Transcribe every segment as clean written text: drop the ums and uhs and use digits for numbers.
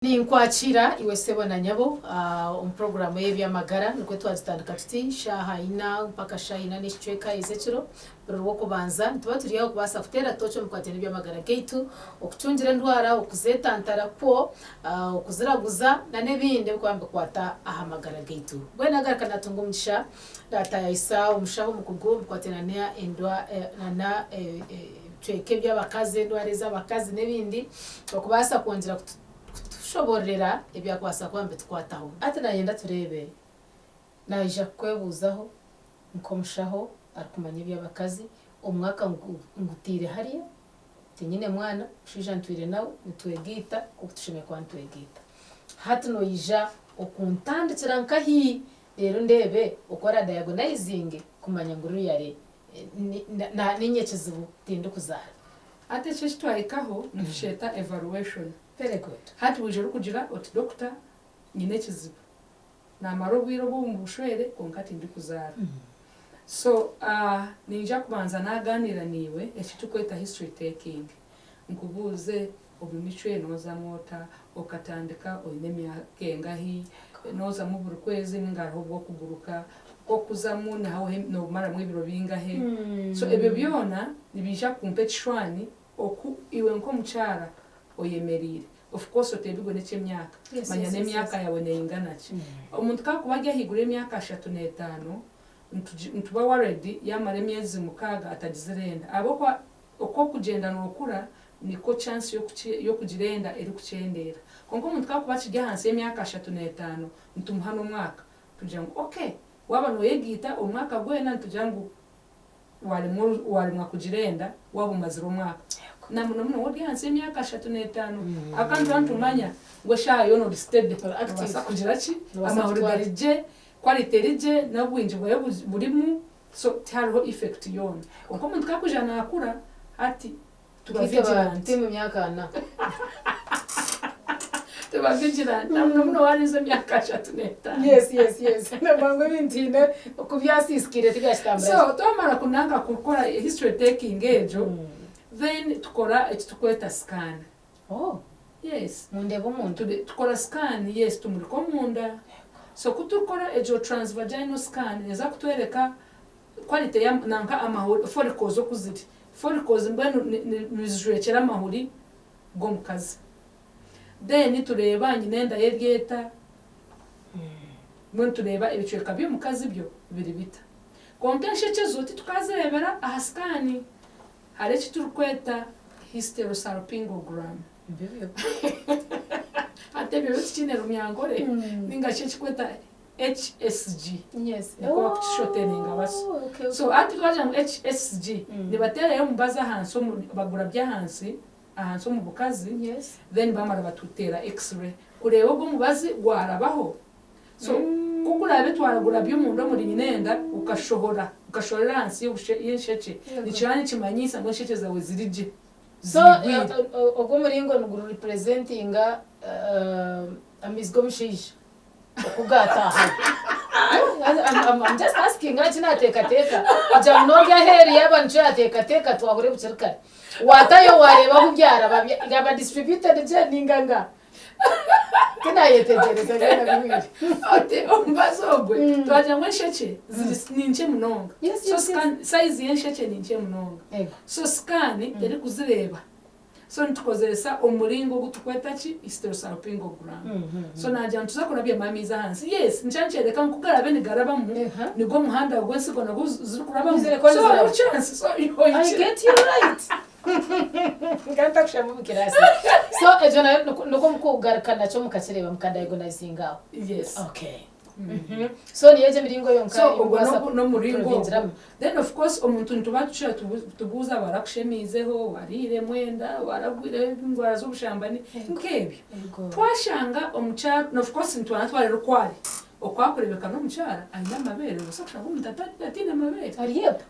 Ninkwakira iwe sebo na nyabo omu puroguraamu ey'eby'amagara. Nikwo twagitandika tuti shaaha ina mpaka shaaha ina n'ekicweka ez'ekiro buri Rwokubanza. Nituba turi aho kubaasa kuteera tooci omu bikwataine n'eby'amagara gaitu, okucungira endwara, okuzeetantara kwo, okuziraguza n'ebindi ebirikuba nibikwata aha magara gaitu. Mbwenu nagaruka naatunga omugisha naataayaayisa omushaho omukugu omu bikwataine n'ebicweka eby'abakazi, endwara ez'abakazi n'ebindi okubaasa kwongyera kutushoboororera ebyakubaasa kuba nibitukwataho. Hati naayenda tureebe, naija kukwebuuzaho nk'omushaho arikumanya eby'abakazi, omwaka ngutaire hariya, tinyine mwana, omushaija ntwire nawe, nitwegaita nk'oku tushemereire kuba nitwegaita. Hati noija okuntandikira nkahi reero ndeebe oku oradayagonayizinge kumanya ngu riyare niinye ekizibu tindikuzaara. Hati eki eki twahikaho nitukyeta evaluation. Very good. Hati waija orikugira oti doctor nyine ekizibu, namara obwire obu omu bushwere kwonka tindikuzaara. So niinyija kubanza naganiira naiwe eki turikweta history taking. Nkubuuze omu micwe nozamu ota, okatandika oine emyaka engahi, nozamu buri kwezi ninga hariho obu orikuguruka, Ku okuzamu nomaramu ebiro bingahe. So ebyo byona nibiija kumpa ekishwani oku iwe nk'omukyara oyemereire. Of course oteebirwe n'eky'emyaka. Manya n'emyaka yaawe neingana ki. Omuntu ku arikuba ari ahaiguru y'emyaka 35, nituba worried yaamara emyezi 6 atagizire enda. Ahabw'okuba oku orikugyenda nookura nikwo chance y'okugira enda erikukyendeera. Kwonka omuntu ku arikuba akiri ahansi y'emyaka 35, nitumuha n'omwaka. Tugira ngu ok waaba noyegaita omwaka gwena nitugira ngu waremwa kugira enda waaba omazire omwaka na muno muno waaba ori ahansi y'emyaka 35 ahabw'okuba nituba nitumanya ngu eshaaha yoona ori steady nobaasa kugira ki amahuri gari gye quality eri gye n'obwingi bwayo burimu so tihariho effect yoona kwonka omuntu ku arikwija nakura hati Tuba vigilant. Tuba vigilant. Na muno muno warenza emyaka 35. Yes, yes, yes. Nangwa ebintu haine oku byasiisikire tibyakitambura So twamara kunanka kukora history taking egyo, then tukora eki turikweta scan. Oh. Yes. Mundeeba omunda? Tukora scan, yes, tumurika omunda. So ku turikukora egyo transvaginal scan, neeza kutworeka quality ya nanka amahuri follicles oku ziri. Follicles mbwenu nizijwekyera amahuri g'omukazi. Then tureeba nyina enda ye eri eta, mbwenu tureeba ebicweka by'omukazi byo biri bita. Kwonka enshekye zo titukazireebera aha scan, hariho eki turikweta hysterosalpingogram. Hati ebyo byo tikiine Runyankore ninga shi ekikweta HSG nikwo bakukishoteninga basyo. So hati twagira ngu HSG nibateerayo omubazi ahansi omu bagurabya ahansi ahansi omu bukazi then bamara batuteera x-ray kureeba ogwo omubazi gwarabaho. So ku guraabe twaragurabya omunda omuri nyinenda gukashohora gukashohorera ahansi y'enshekye nikiba nikimanyisa ngu enshekye zaawe ziri gye So ziigwire. Ogwo omuringo niguru representinga amaizi g'omushaija. Oku gaataahayo. I'm, I'm just asking eki naateekateeka kugira ngu n'ori aheeru yaaba nikyo yaateekateeka twahure bukiri kare. Waatayo waareeba ahu byaraba byaba distributed gye ninga nga. Tinaayetegyereza byona bihweire. Oti omubazi ogwe twagira ngu enshekye ziri ni nkye munonga. So scan size y'enshekye ni nkye munonga. So scan terikuzireeba. So nitukozesa omuringo ogu tukweta ki? Hysterosalpingogram. So nagira ngu tuza kurabyamu amaizi ahansi. Yes, nikyo nikyereka ngu ku garaabe nigarabamu, nigwo muhanda gw'ensigo nagwo zirikurabamu. So hariho chance. So I get you right. Nkaba ntakushaba omu kiraasi. So ekyo nayo nikwo mukugaruka nakyo mukakireeba mukadiagonizinga aho. Yes. Okay. So niyo egyo emiringo yonka So ogwo ey'okubaasa n'omuringo ogwo. kuprovingiramu. Then of course omuntu nituba tukira tubuuza warakushemiizeho, wariire mwenda, waragwireho endwara z'obushambani, nk'ebyo. Twashanga omukyara, of course nituba twareeba oku ari, oku arikureebeka n'omukyara aine amabeere, noobaasa kushanga omuntu ataine mabeere. Ari epo.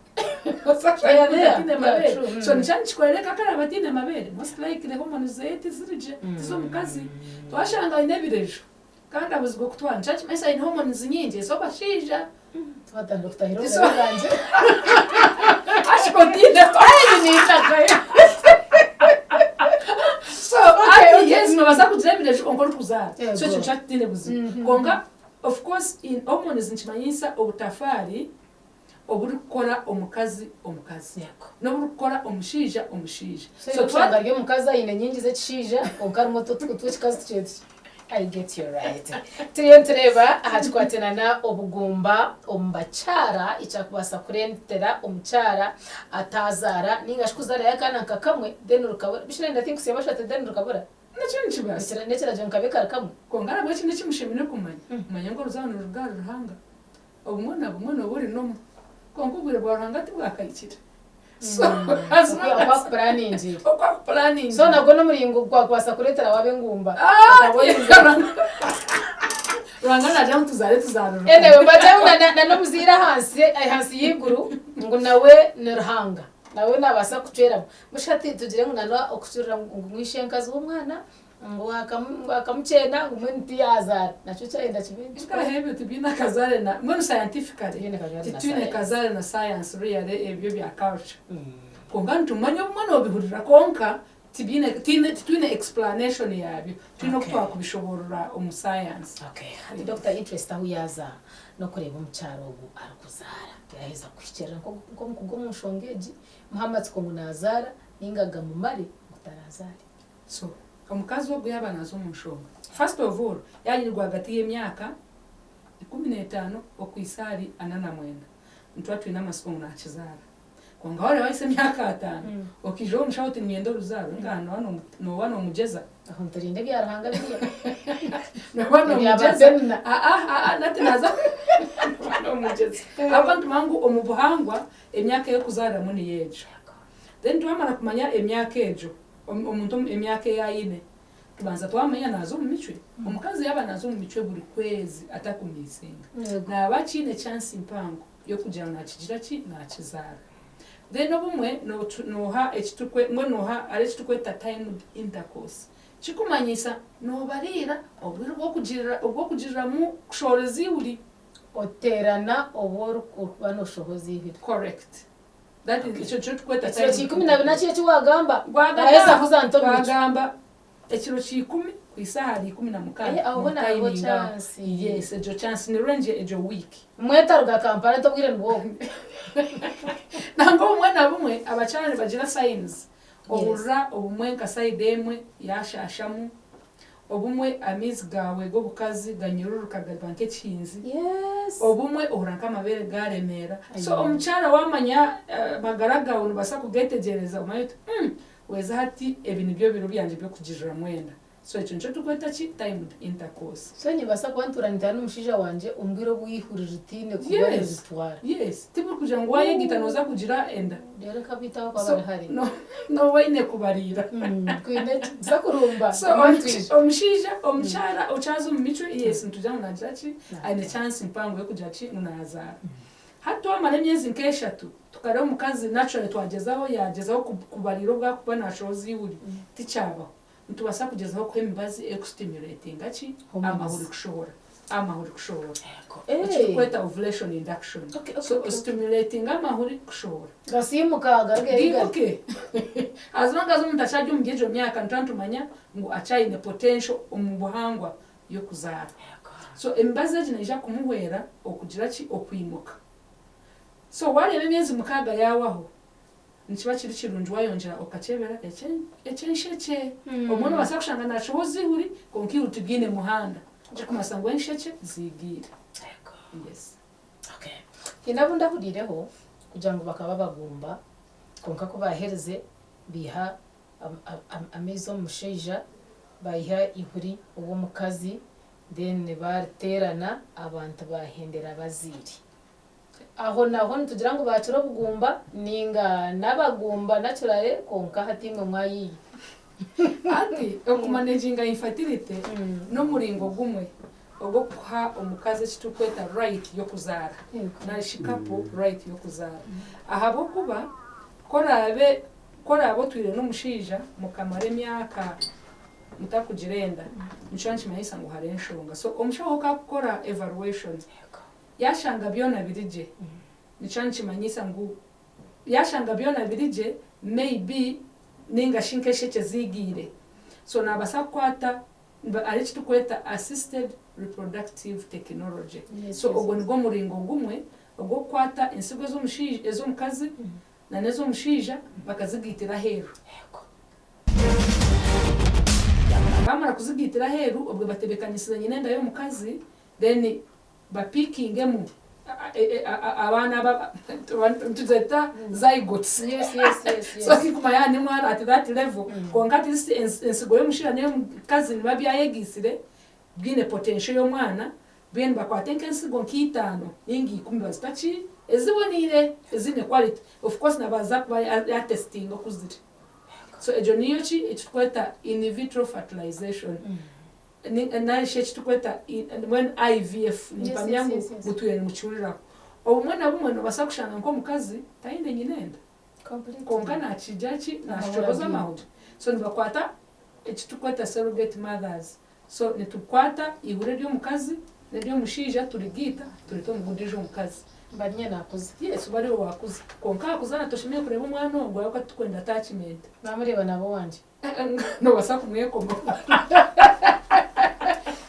Noobaasa kushanga omuntu ataine mabeere. So nikyo nikikworeka ku araabe ataine mabeere, most likely hormones zeye tiziri gye, tiz'omukazi. Twashanga aine ebireju, Kandi abuzibwe kutwara nikyo nikimanyisa aine hormones nyingi ez'abashaija. Twatandika kutahira obugabe bwangye. Ashiko otiine. Ayi nitakayo. So ati yes nobaasa kugira. orikugira ebireju kwonka orikuzaara. So Yego. ekyo nikyo titiine buzibu. Kwonka of course in hormones nikimanyisa obutafaari oburikukora omukazi omukazi Yego. n'oburikukora omushaija omushaija. So So oshanga ari omukazi aine nyingi z'ekishaija kwonka harimu otw'ekikazi tukye tukye. I get you right. Turiyo nitureeba aha kikwatirana obugumba omu bakyara ekyakubaasa kureetera omukyara ataazaara ninga shi kuzaarayo akaana nka kamwe then rukabura. Bishi nayenda tinkusiiba bashatu then rukabura? Nakyo nikibaasa. N'ekiragiro nkabe kari kamwe. Kwonka nabwo eki nekimushemire kumanya. Manya ngu oruzaaro niruruga ahari Ruhanga. Obumwe na bumwe nooba ori n'omwe. Kwonka obwire bwa Ruhanga tibwakahikire. So as long Oku as akupuraningiire. oku akupuraningiire. So nagwo n'omuringo gwakubaasa kureetera waaba engumba. Ah, Okaba oyinza. Ruhanga naagira ngu tuzaare tuzaarurukane. Anyway, mbagira ngu na n'omuzaire ahansi ahansi y'eiguru ngu nawe ni Ruhanga. Nawe naabaasa kucweramu. Busha hati tugire ngu na okucurira ngu ngu ishenkazi w'omwana ngu akamukyena ngu mbwenu tiyazaara. Nakyo kyayenda kibe Nkaha ebyo tibiine akazaare na mbwenu scientifically Tibiine kazaare na titwine science. kazaare na science really ebyo ebya culture. Kwonka nitumanya obumwe noobihurira kwonka tibiine tiine titwine explanation yaabyo. Twine oku twakubishoboorora omu science. Okay, hati Doctor interest ahu yaaza n'okureeba omukyara ogu arikuzaara. Yaaheza kuhikirira nk'omukugu omu nshonga egi, muhe amatsiko ngu naazaara ninga gamumare ngu taraazaare. So omukazi ogu yaaba naaza omu nshonga, first of all yaaba ari rwagati y'emyaka 15 okuhisa ahari 49, nituba twine amatsiko ngu naakizaara. Kwonka wareeba wahisa emyaka 50, okaija ow'omushaho oti niinyenda oruzaaro, nka nooba noomugyeza. Aho niturinda ebya Ruhanga biriya. Nooba Ebya noomugyeza. Bapenina. Aa, nati naaza nooba noomugyeza. Ahabw'okuba nitumanya ngu omu buhangwa emyaka ey'okuzaariramu niyo egyo. Then twamara kumanya emyaka egyo, omuntu emyaka ei aine, tubanza twamanya naaza omu micwe. Omukazi yaaba naaza omu micwe buri kwezi atakumiisinga, naaba akiine chance mpango y'okugira ngu naakigira ki, naakizaara. Then obumwe nooha ekitukwe mbwenu nooha hariho ekiturikweta timed intercourse. Kikumanyisa noobariira obwire obw'okugirira obw'okugiriramu kushohoreza eihuri. Oteerana obu orikuba nooshohoza eihuri. Correct. That is ekyo nikyo turikweta Ekiro timed kya 14 ki eki waagamba? Gwagamba Naaheza kuza nta omu micwe. Gwagamba ekiro kya 10 kuhisa ahari 16 Eh, aho hoona hariho notayiminga aho. chance. Yes, egyo chance ni range egyo week. Mwetaruga Kampala nti obwire nibwo obu. Nangwa obumwe na bumwe abakyara nibagira signs. Ohurira obumwe nka side emwe yashashamu, obumwe amaizi gaawe g'obukazi ganyururuka gaba nk'ekihinzi, obumwe ohurira nk'amabeere gaaremeera. So omukyara waamanya amagara gaawe noobaasa kugeetegyereza omanye oti mm weeza hati ebi nibyo biro byangye by'okugiriramu enda. So ekyo nikyo turikweta ki? Timed intercourse. So nibaasa kuba ntuura nituura n'omushaija wangye omu bwire obu eihuri ritaine kuba niritwara? Yes. Tiburikugira ngu waayegita nooza kugira enda. Reero nkabwita aho So bari hare. Nooba oine kubariira. Kwine nza kurumba. So omushaija, omukyara okyaza omu micwe, yes nitugira ngu naagira ki? Aine chance mpango y'okugira ki? Ngu naazaara. Hati twamara emyezi nk'eshatu tukareeba omukazi naturally twagyezaho yaagyezaho kubariira obu arikuba naashohoza eihuri, tikyabaho. Nitubaasa kugyezaho kuha emibazi erikustimulatinga ki? Hormones. Amahuri kushohora. Amahuri kushohora. Eh. Ekiturikweta ovulation induction. Okay, So ostimulatinga amahuri kushohora. Gasiimuka garuge ahi gari. Giimuke. As long as omuntu akyari omuri egyo myaka nituba nitumanya ngu akyayine potential omu buhangwa y'okuzaara. So emibazi egi neija kumuhwera okugira ki? Okwimuka. So waareeba emyezi 6 yaawaho, nikiba kiri kirungi waayongyera okakyebera eky'enshekye. Obumwe noobaasa kushanga naashohoza eihuri kwonka eihuri tiriine muhanda. Ekirikumanyisa ngu enshekye ziigiire. Yes. Okay. Haine abu ndahuriireho kugira ngu bakaba bagumba kwonka ku baaherize baiha amaizi omu mushaija baiha eihuri ow'omukazi then baariteerana abantu baahendera bazaire. Aho naho nitugira ngu baakira obugumba ninga n'abagumba naturally kwonka hati imwe mwayiiya. Hati okumanaginga infertility n'omuringo gumwe ogw'okuha omukazi eki turikweta right y'okuzaara nari shi couple right y'okuzaara. Ahabw'okuba ku oraabe ku oraabe otwire n'omushaija mukamara emyaka mutakugira enda, nikiba nikimanyisa ngu hariho enshonga. So omushaho ku akukora evaluation yashanga byona biri gye, nikiba nikimanyisa ngu yashanga byona biri gye maybe ninga shi nk'eshekye ziigiire. So naabaasa kukwata. Hariho eki turikweta assisted reproductive technology. So ogwo nigwo muringo gumwe ogw'okukwata ensigo ez'omukazi na n'ez'omushaija bakazigaitira aheeru. Baamara kuzigaitira aheeru, obwo batebeekanisize nyina enda y'omukazi then bapiikingemu abaana aba nituzeeta zygotes. So tikumanya yaaba nimwo at that level kwonka at least ensigo y'omushaija n'ey'omukazi nibiba byayegaitsire biine potential y'omwana, mbwenu nibakwata nk'ensigo nk'itaano ninga ikumi bazita ki eziboneire eziine quality. Of course nabaza kuba yatesitinga oku ziri. So egyo niyo ki eki turikweta in vitro fertilization. Nari shi eki turikweta mbwenu IVF nimpamya ngu mutwire nimukihuriraho. Obumwe na bumwe noobaasa kushanga nk'omukazi taine nyina enda kwonka naakigira ki naakicooza amahuri. So nibakwata eki turikweta surrogate mothers. So nitukwata eihuri ery'omukazi n'ery'omushaija turigaita tureeta omugundiijo omukazi. Mba niinye naakuza. Yes oba ariiwe waakuza. Kwonka aha kuzaara toshemereire kureeba omwana ogwo ahabw'okuba titurikwenda attachment. Naamureeba naaba owangye. Noobaasa kumwekoma.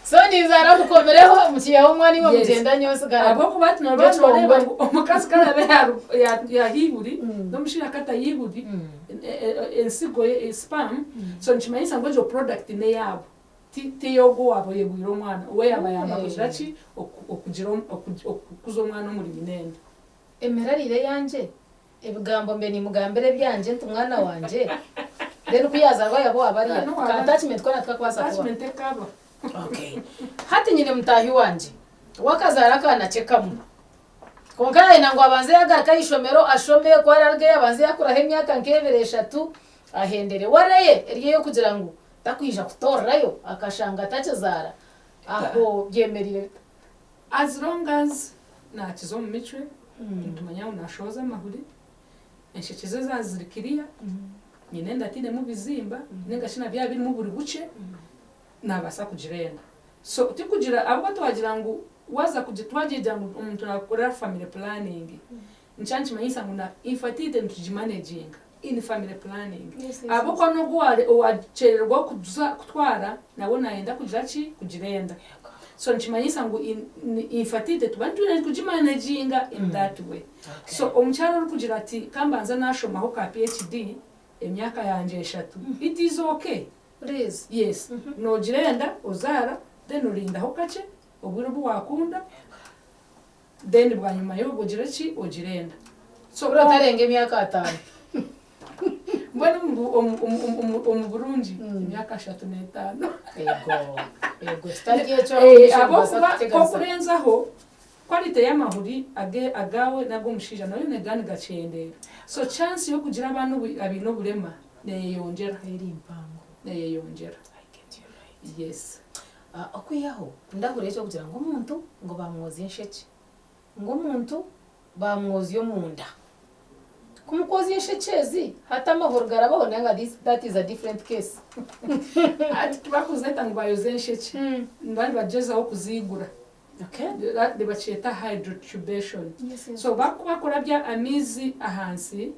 So ninzaara mukomereho mukiihaho omwana imwe mugyenda nyowe nsigara. Ahabw'okuba hati nooba nooreeba ngu omukazi ku araabe yaaha eihuri n'omushaija ku ataha eihuri, ensigo ye, sperm, so nikimanyisa ngu egyo product n'eyaabo ti ey'ogwo owaaba oyebwire omwana. We yaabayamba kugira ki? Okugira okukuza omwana omuri nyina enda. Emirarire eyangye Ebigambo mbe nimugambira ebyangye nti mwana wangye then ku yazarwa yaba owa bariya ka attachment koona tikakubaasa kubaho. Attachment ekaba. Okay. Hati nyine mutaahi wangye we akazaara akaana kye kamwe kwonka yayenda ngu abanze yagaruka aha ishomero ashome ku ararugeyo abanze yakuraho emyaka nk'ebiri eshatu ahendere. Worry ye eri ey'okugira ngu takwija kutoorerayo akashanga atakizaara aho byemereire bita? As long as naakiza omu micwe, nitumanya ngu naashohoza amahuri, enshekye ze zaaba ziri clear, nyina enda tainemu bizimba nainga shi na byaba birimu buri bukye, naabaasa kugira enda. So tikugira ahabw'okuba twagira ngu waaza kugira twagira ngu omuntu naakora family planning, nikyo nikimanyisa ngu na infertility nitugimanaginga in family planning. Ahabw'okuba n'ogu owaakyerererwaho kutwara nawe naayenda kugira ki? Kugira enda. So nikimanyisa ngu infertility tuba nitwine kugimanaginga in that way. So omukyara orikugira ati ka mbanze naashomaho ka PHD emyaka yangye eshatu, it is okay. Please. Yes. Noogira enda, ozaara, then orindaho kakye obwire obu waakunda, then bwanyima y'obwo ogire ki? Ogire enda. So Kuri otarenga emyaka ataano. Mbwenu omu burungi emyaka ashatu n'etaano. Ego, ego kitari ekyo Ahabw'okuba ku okurenzaho, quality y'amahuri agaawe n'ag'omushaija nayo negaba nigakyendeera. So chance y'okugira abaana abaine oburema neyeyongyera. Eri mpango. Neyeyongyera. I get you right. Yes. Okwihaho ndahurira eky'okugira ngu omuntu ngu bamwozya enshekye. Ngu omuntu bamwozya omunda. Ku mukwozya enshekye ezi, hati amahuri garabaho nanga this that is a different case. Hati tibakuzeeta ngu bayoze enshekye, nibaba nibagyezaho kuziigura. Okay. Nibakyeta hydrotubation. Yes, yes. So bakuba bakurabya amaizi ahansi,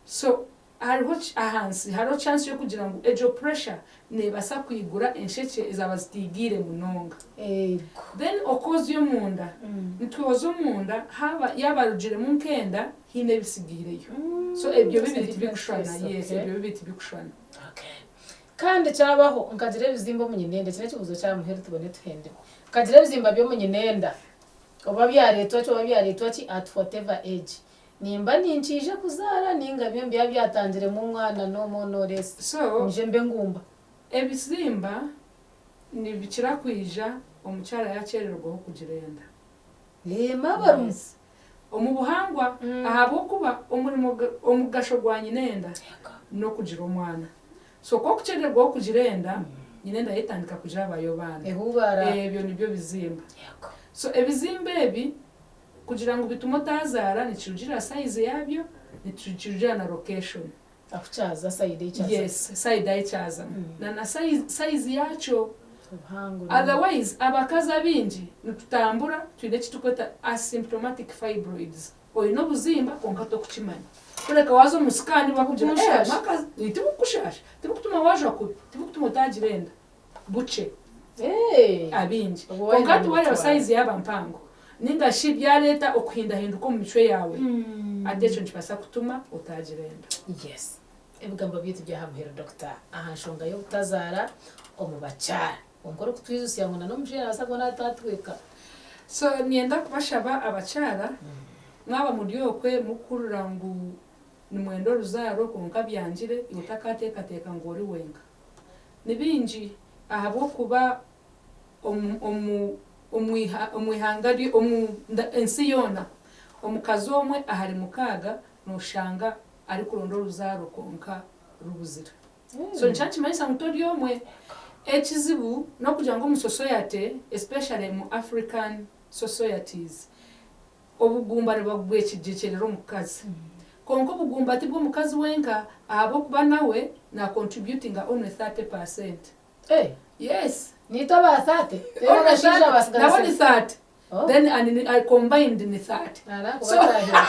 so Hariho ahansi hariho chance yokugira ngu egyo pressure nebasa kwigura enshekye ezaba zitigiire munonga. Ego. Then okwozya omunda, nitwoza omunda haba yaba arugiremu nk'enda haine ebisigaireyo. So ebyo That's a bibiri different tibikushushana, case, yes okay. ebyo bibiri tibikushushana. Okay. Kandi kyabaho nkagira ebizimba omu nyinenda, eki n'ekibuuzo kya muheru tubone tuhende. Nkagira ebizimba by'omu nyinenda oba byareetwa ki oba byareetwa ki at whatever age. Nimba ninkiija kuzaara ninga byo mbiha byatangiremu omwana no more no less So nyije mbe ngumba. Ebizimba nibikira kwija omukyara yakyerererwaho kugira enda. Eeh mabarumu. Yes. Omu buhangwa ahabw'okuba omurimo omugasho gwa nyina enda n'okugira omwana. So ku okukyerererwaho kugira enda, nyina enda yetandika kugira abayo baana. Ehubaara. Ebyo nibyo bizimba. So ebizimba ebi Kugira ngu bitume otaazaara nikirugiirira size yaabyo, nikirugiirira na location. Ahu kyaza, side ei kyaza. Yes, side ahi kyazamu na na size yaakyo. Obuhango. Otherwise abakazi abaingi nitutambura twine eki turikweta asymptomatic fibroids. Oine obuzimba kwonka tokukimanya. Kureka waaza omu scan bakugira Tibikukushaasha. eh, tibikukushaasha, tibikutuma waajwa kubi, tibikutuma otaagira enda. Bukye. Abaingi. Kwonka hati waareeba sayizi yaaba mpango nainga shi byareeta okuhindahinduka omu micwe yaawe, hati ekyo nikibaasa kutuma otaagira enda. Yes. Ebigambo byaitu by'aha muheru Dokita aha nshonga y'obutazaara omu bakyara. Kwonka orikutwijutsya ngu na n'omushaija naabaasa kuba naatwatwika. So niinyenda kubashaba abakyara mwaba muri okwe mukuhurira ngu nimwenda oruzaaro kwonka byangire, iwe otakaateekateeka ngu ori wenka. Ni baingi ahabw'okuba omu omu omu ihanga omu ensi yoona, omukazi omwe ahari mukaaga nooshanga arikuronda oruzaaro kwonka rubuzire. So nikyo nikimanyisa ngu tori omwe. Ekizibu n'okugira ngu omu society especially omu African societies, Obugumba nibabwekigyekyerera omukazi. Kwonka obugumba ti bw'omukazi wenka ahabw'okuba nawe na contributinga only 30%. Eh! Yes. Naitwe aba 30, reero Only abashaija 30, basigara nabo ni 60. 30. Oh. Then and combined ni 30. Nara So, kubatahirira.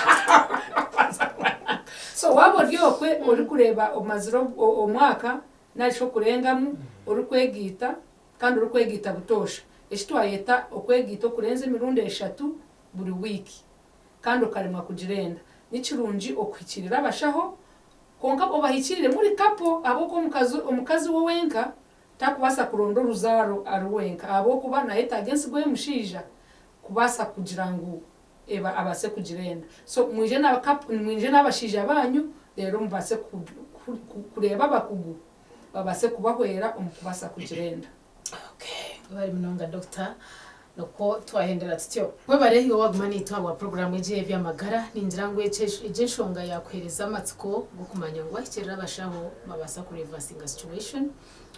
so waaba ori okwe orikureeba omazire omwaka nari shi okurengamu orikwegaita kandi orikwegaita butoosha, eki twayeta okwegaita okurenza emirundi eshatu buri wiiki kandi okaremwa kugira enda, ni kirungi okuhikiirira abashaho kwonka obahikiirire muri couple ahabw'okuba omukazi omukazi we wenka takubaasa kuronda oruzaaro ari wenka ahabw'okuba nayetaaga ensigo y'omushaija kubaasa kugira ngu eba abaase kugira enda. So mwije na couple mwije n'abashaija baanyu reero mubaase kureeba abakugu babaase kubahwera omu kubaasa kugira enda. Okay, webare munonga Doctor. Nikwo twahendera tutyo. Webare iwe waguma naitwe ahabwa puroguraamu egi ey'eby'amagara. Ningira ngu egi enshonga yaakuheereza amatsiko g'okumanya ngu wahikiirira abashaho nibabaasa ku reversinga situation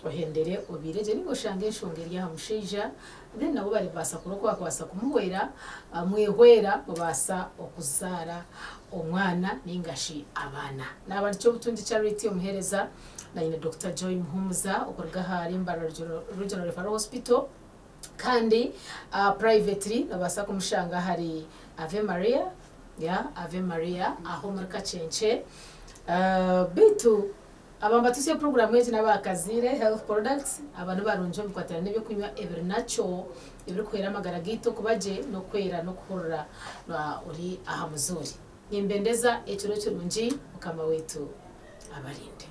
ohendere obiire gye nainga oshange enshonga eri aha mushaija then nabo baribaasa kureba oku bakubaasa kumuhwera mwehwera mubaasa okuzaara omwana nainga shi abaana. Naaba ndi Kyobutungi Charity omuheereza na nyine Dokita Joy Muhumuza okuruga ahari Mbarara Regional Referral Hospital. Kandi privately nobaasa kumushanga ahari Ave Maria, yeah, Ave Maria aho omuri Kakyenkye. Beitu abambatutsya puroguraamu egi n'aba Kaziire Health Products, aba nibarungi omu bikwatiraine n'ebyokunywa ebiri nakyo ebirikuhwera amagara gaitu okuba gye n'okwera n'okuhurira ori aha muzuuri. Nimbendeza ekiro kirungi, Mukama waitu abarinde.